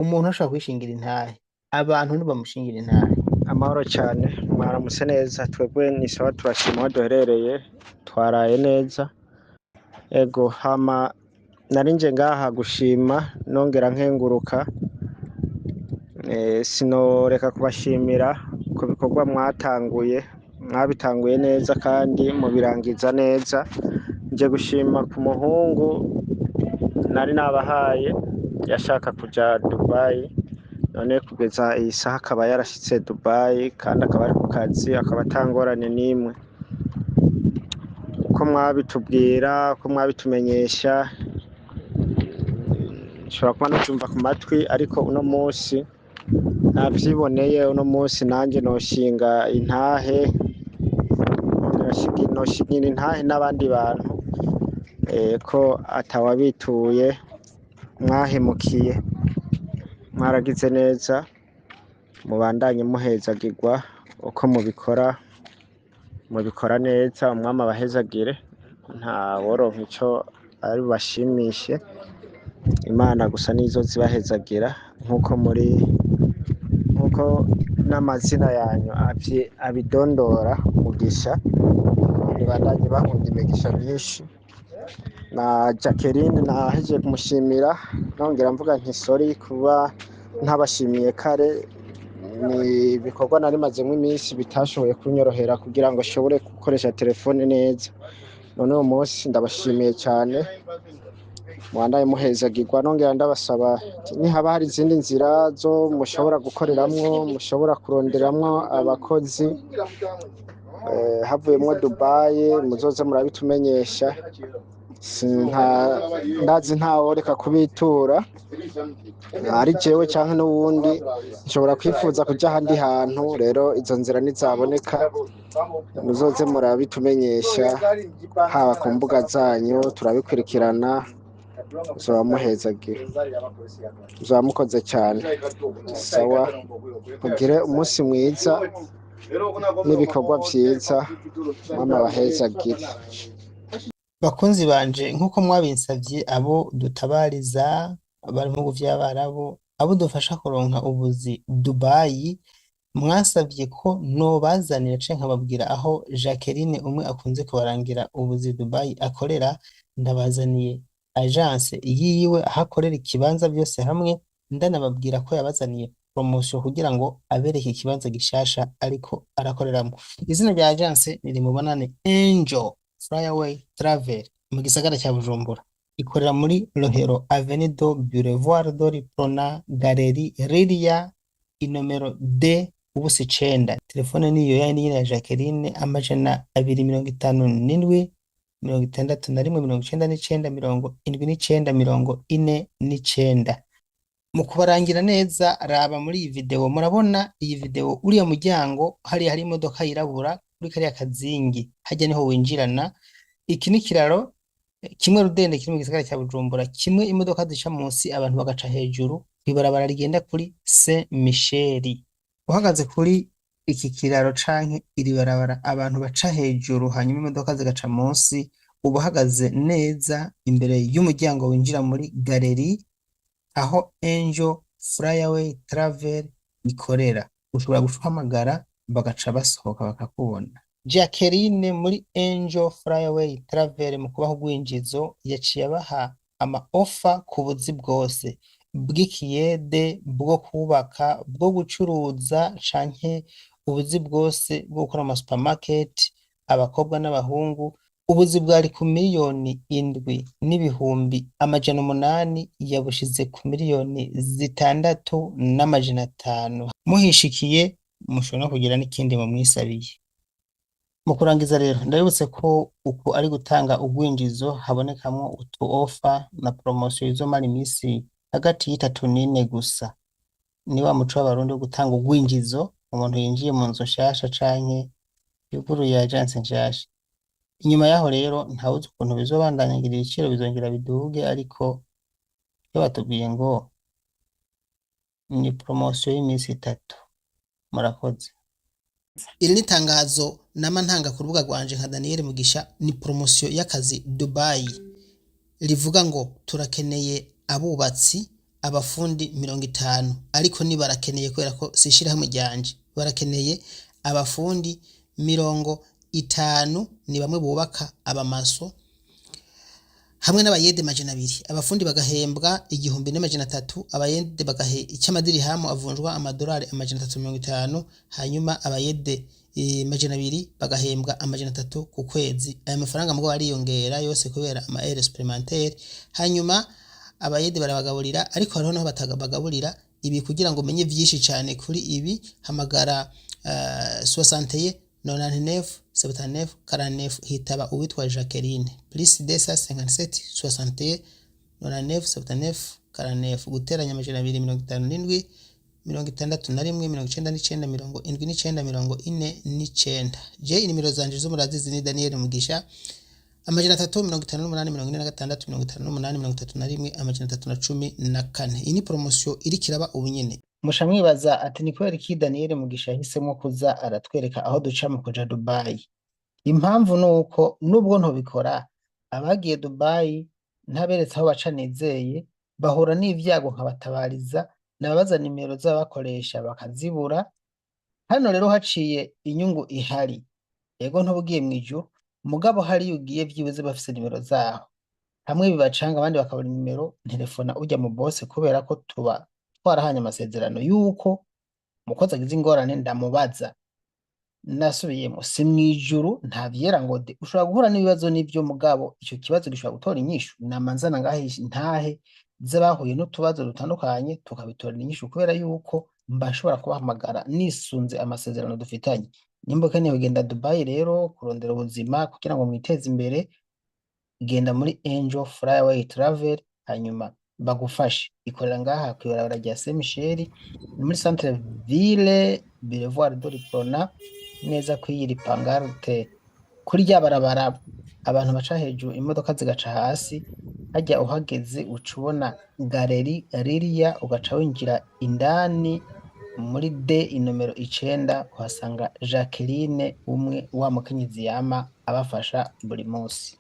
Umuntu ashobora kwishingira intahe, abantu ntibamushingira intahe. Amahoro cyane, mwaramutse neza. Twebwe ni sawa, turashima aho duherereye, twaraye neza. Ego, hama nari nje ngaha gushima nongera nkenguruka. Sinoreka kubashimira ku bikorwa mwatanguye, mwabitanguye neza kandi mubirangiza neza. Nje gushima ku muhungu nari nabahaye yashaka kuja Dubai, none kugeza iyi saha akaba yarashitse Dubai kandi akaba ari ku kazi, akaba atangorane n'imwe. Uko mwabitubwira, uko mwabitumenyesha, nshobora kuba navyumva ku matwi, ariko uno munsi navyiboneye. Uno munsi nanje noshinga intahe, noshingira intahe n'abandi bantu ko atawabituye mwahemukiye. Mwaragize neza, mubandanye muhezagirwa uko mubikora, mubikora neza. Umwami abahezagire, nta woronka ico ari bubashimishe, Imana gusa nizo zibahezagira nkuko muri, nkuko n'amazina yanyu abidondora umugisha. Ibandanye bahunda imigisha myinshi. Na Jacqueline nahejeje kumushimira, nongera mvuga nti sorry kuba ntabashimiye kare. Ni ibikorwa nari mazemwo iminsi bitashoboye kunyorohera kugira ngo nshobore gukoresha telefone neza. None uyu munsi ndabashimiye cyane, mubandanye muhezagirwa. Nongera ndabasaba nihaba hari izindi nzira zo mushobora gukoreramwo, mushobora kuronderamwo abakozi, havuyemwo Dubai, muzoze murabitumenyesha. Ndazi ntaworeka kubitura, ari jewe canke n'uwundi nshobora kwifuza kuja ahandi hantu. Rero izo nzira nizaboneka muzoze murabitumenyesha, haba ku mbuga zanyu turabikurikirana. Muzoba muhezagira, muzoba mukoze cyane. Sawa, mugire umunsi mwiza n'ibikorwa vyiza, Mwami abahezagire. Bakunzi banje, nk'uko mwabinsavye, abo dutabariza bari mu bihugu vy'Abarabu, abo dufasha kuronka ubuzi Dubai, mwasavye ko nobazanira canke nkababwira aho Jacqueline umwe akunze kubarangira ubuzi Dubai akorera. Ndabazaniye agence yiwe, aho akorera, ikibanza, byose hamwe. Ndanababwira ko yabazaniye promotion kugira ngo abereke ikibanza gishasha ariko arakoreramwo. Izina rya agence ni Rimubonane Angel Flyaway Travel, mu gisagara cya Bujumbura. Ikorera muri Rohero, Avenue do Boulevard de l'Uprona, Galerie Liria, inomero D ubusa 9. Telefone niyo yayindi nyene ya Jacqueline, 257 61 99 79 49. Mu kubarangira neza, raba muri iyi video. Murabona iyi video, uriya muryango hariya hari imodoka yirabura kuri kariya kazingi hajya, niho winjirana. Iki ni kiraro kimwe rudende kiri mu gisagara cya Bujumbura, kimwe imodoka zica munsi, abantu bagaca hejuru kw'ibarabara rigenda kuri Saint Michel. Uhagaze kuri iki kiraro canke iri barabara abantu baca hejuru hanyuma imodoka zigaca munsi, uba uhagaze neza imbere y'umuryango winjira muri galerie aho Angel Flyaway Travel ikorera. Ushobora guhamagara bagaca basohoka bakakubona. Jacqueline muri Angel Flyaway Travel, mu kubaha urwinjizo, yaciye abaha ama offer ku buzi bwose bw'ikiyede, bwo kubaka, bwo gucuruza, canke ubuzi bwose bwo gukora mu supermarket, abakobwa n'abahungu. Ubuzi bwari ku 7,800,000 yabushize ku 6,500,000. Muhishikiye mushobora no kugira n'ikindi mumwisabiye. Mu kurangiza rero, ndabibutse ko uku ari gutanga urwinjizo habonekamwo utu offer na promotion izomara imisi hagati y'3 n'4 gusa. Ni wa muco w'Abarundi wo gutanga urwinjizo umuntu yinjiye mu nzu nshasha canke yuguruye agence nshasha. Inyuma yaho rero ntawuzi ukuntu bizobandanya, ngira ibiciro bizongera biduge, ariko iyo batubwiye ngo ni promotion y'imisi 3. Murakoze. Iri ni itangazo nama ntanga ku rubuga rwanje nka Daniel Mugisha. Ni promotion y'akazi Dubai rivuga ngo turakeneye abubatsi. abafundi 50, ariko ni barakeneye kubera ko si ishirahamwe ryanje, barakeneye abafundi 50, ni bamwe bubaka abamaso hamwe n'abayede 200. Abafundi bagahembwa 1300, abayede bagahe icy'amadirihamu avunjwa amadolari 350, hanyuma abayede 200 bagahembwa 300 ku kwezi. Aya mafaranga mugabo ariyongera yose kubera ama heures supplémentaires. Hanyuma abayede barabagaburira, ariko hariho naho batabagaburira. Ibi kugira ngo umenye vyinshi cane kuri ibi, hamagara 61 99 79 49, hitaba uwitwa Jacqueline, +257 61 99 79 49, guteranya 257 61 99 79 49. Je inimero zanje zo murazizi, ni Daniel Mugisha, 358 46 58 31 314. Iyi ni promotion iriko iraba ubu nyene. Musha mwibaza ati ni kubera iki Daniel Mugisha yahisemwo kuza aratwereka aho duca mu kuja Dubai? Impamvu nuko nubwo ntobikora, abagiye Dubai ntaberetse aho baca nizeye bahura n'ivyago nkabatabariza, nababaza nimero z'abakoresha bakazibura. Hano rero haciye inyungu ihari. Yego, ntuba ugiye mw'ijuru, mugabo hariya ugiye vyibuze bafise nimero zaho. Hamwe bibacanga abandi bakabura nimero, nterefona urya mu boss, kubera ko tuba twarahanye amasezerano yuko umukozi agize ingorane ndamubaza. Nasubiyemo, si mw'ijuru, nta vyera ngo de. Ushobora guhura n'ibibazo n'ivyo, mugabo ico kibazo gishobora gutora inyishu. Nama nzana ngaha intahe z'abahuye n'utubazo dutandukanye, tukabitorera inyishu, kubera yuko mba nshobora kubahamagara nisunze amasezerano dufitanye. Nimba ukeneye kugenda Dubai rero kurondera ubuzima kugira ngo mwiteze imbere, genda muri Angel Flyaway Travel, hanyuma bagufashe. Ikorera ngaha kw'ibarabara rya Saint Michel, ni muri centre ville, Boulevard de l'Uprona, neza kw'iyiri pancarte kuri rya barabara abantu baca hejuru imodoka zigaca hasi. Harya uhageze uca ubona Galerie Liria, ugaca winjira indani muri D inomero 9, uhasanga Jacqueline umwe wa mukenyezi yama abafasha buri munsi.